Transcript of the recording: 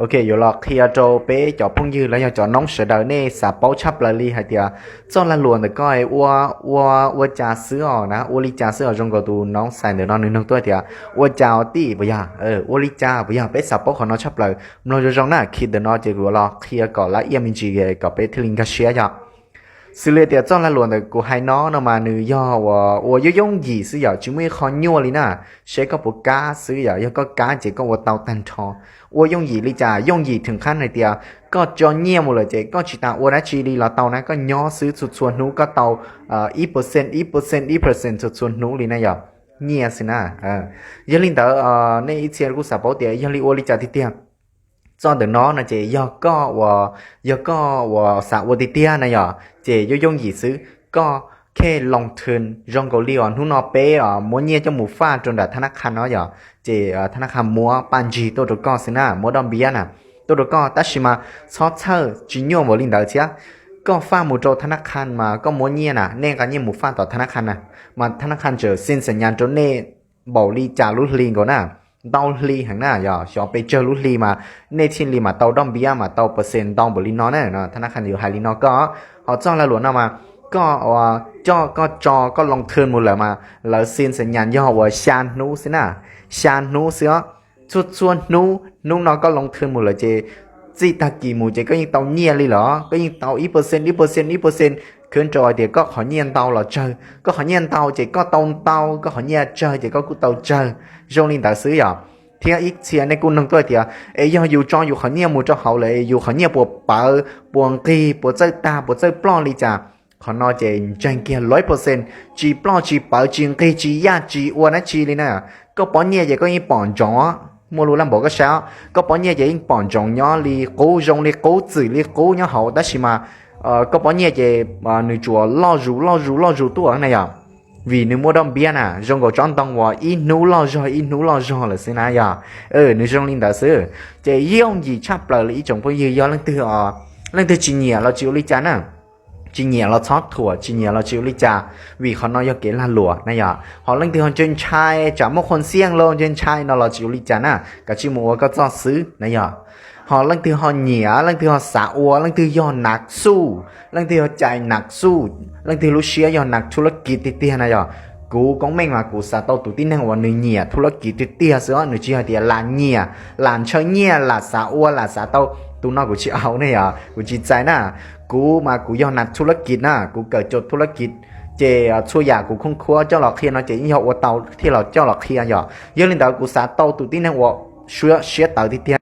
Ok, yuav los qhia rau peb cov phooj ywg los yog cov noob sawv daws nej xav paub tshaj plaws li hais tias txoj lag luam ntawm koj ua, ua, ua cas xwb os na, ua li cas xwb os, zoo nkaus tus noob xais ntawm no nws nug tuaj tias ua cas os tij puas yog, ua li cas puas yog, peb xav paub qhov no tshaj plaws. Mloog zoo zoo na, khi ntawm no ces kuv yuav los qhia kom lab iaj me ntsis kom peb thiaj li nkag siab yog. Xws li tias txoj lag luam ntawm kuv hais no no mas nws yog ua, ua yooj yooj yim xwb yom, tsis muaj ib qho nyuaj li na. Seb koj puas kab xwb yom, yog koj kab ces koj ua tau tag nrho. Ua yooj yim li cas? Yooj yim theem qhab hais tias koj tso nyiaj mus lawm ces koj tsis tas ua dab tsi li los tau na, koj nyob xwb txhua txhua hnub koj tau ib percent, ib percent, ib percent txhua txhua hnub li na yom, nyiaj xwb na. Yog li ntawd, nej ib txhia kuj xav paub tias yog li ua li cas tiag tiag. Txoj ntawm no no ces yog koj ua, yog koj ua xav ua tiag tiag na yom, ces yooj yooj yim xwb. Koj khej loo thwm zoo nkaus li os, hnub no peb os muab nyiaj coj mus faj rau nram thab nab qha no yom, ces thab nab qha muab paj ntsig tuaj rau koj xwb na, muab doj npiab na tuaj rau koj, tab sis mas txhob txhawj tsis nyuaj npaum li ntawd thiab. Koj faj mus rau thab nab qha mas koj muab nyiaj na, nej nqa nyiaj mus faj tom thab nab qha na, mas thab nab qha tseem xin xas nyas rau nej npaum li cas lub hli nkaus na, ntau hli heev na yom, xyov pes tsawg lub hli mas nej thiaj li mam tau doj npiab mas tau percent ntau npaum li no na, thab nab qha yuav hais li no koj. Ho txoj lag luam no mas koj coj koj tso koj loo thwm mus lawm mas lawv xin xas nyas yog ua xya hnub xwb na, xya hnub xwb os. Txhua txhua hnub, hnub no koj loo thwm mus lawm ces txij tag kis mus ces koj yeej tau nyiaj li lawm, koj yeej tau ib percent, ib percent, ib percent, khwv rau hais tias koj qhov nyiaj ntau los tsawg, koj qhov nyiaj ntau ces koj tau ntau, koj qhov nyiaj tsawg ces koj kuj tau tsawg. Zoo li ntawd xwb yom. Thiab ib txhia nej kuj nug tuaj tias es yog yus tso yus qhov nyiaj mus rau hauv lawm es yus qhov nyiaj puas pawv, puas nqig, puas txawj tag, puas txawj ploj li cas? Qhov no ces ntseeg kiag lawm percent, tsis ploj tsis pawv tsis nqig tsis yaj tsis ua dab tsi li na. Koj pov nyiaj ces koj yeej pom ntsoov, muaj lub laj npaum koj saib, koj pov nyiaj ces yeej pom ntsoov nyob li qub, zoo li qub, txwm li qub nyob hauv, tab sis mas koj pov nyiaj ces nws tsuas loj zus loj zus loj zus tuaj na yom. Vim nws muaj doj npiab na, zoo nkaus tsob ntoo uas ib hnub loj zog ib hnub loj zog lawm xwb na yom. Nws zoo li ntawd xwb. Ces yooj yim tshaj plaws li ib tsoom phooj ywg, yog leej twg, leej twg tsis nyiam los tsis ua li cas na, tsis nyiam los txhob thuam, tsis nyiam los tsis ua li cas, vim qhov no yog kev lag luam na yom. Ho leej twg ho ntshai ntshai tsam muaj qhua xiaj los ntshai ntshai no los tsis ua li cas na, kav tsij mus ua koj txoj xwb na yom. Ho leej twg ho nyiam, leej twg ho xav ua, leej twg yog nas xuj, leej twg yog cai nas xuj, leej twg lub siab yog nas thu lab kis tiag tiag na yom. Kuv Koob Meej mas kuv xav tau tus tib neeg uas nws nyiam thu lab kis tiag tiag xwb, nws tsis yog tias lam nyiam, lam ntshaw nyiaj, lam xav ua, lam xav tau, tus no kuv tsis au ne yom, kuv tsis txais na. Kuv mas kuv yog nas thu lab kis na, kuv kawm cov thu lab kis, ces txhua yam kuv khooj khuab coj los qhia no ces yeej yog ua tau thiaj los coj los qhia yom. Yog li ntawd kuv xav tau tus tib neeg uas siab tawv tiag tiag.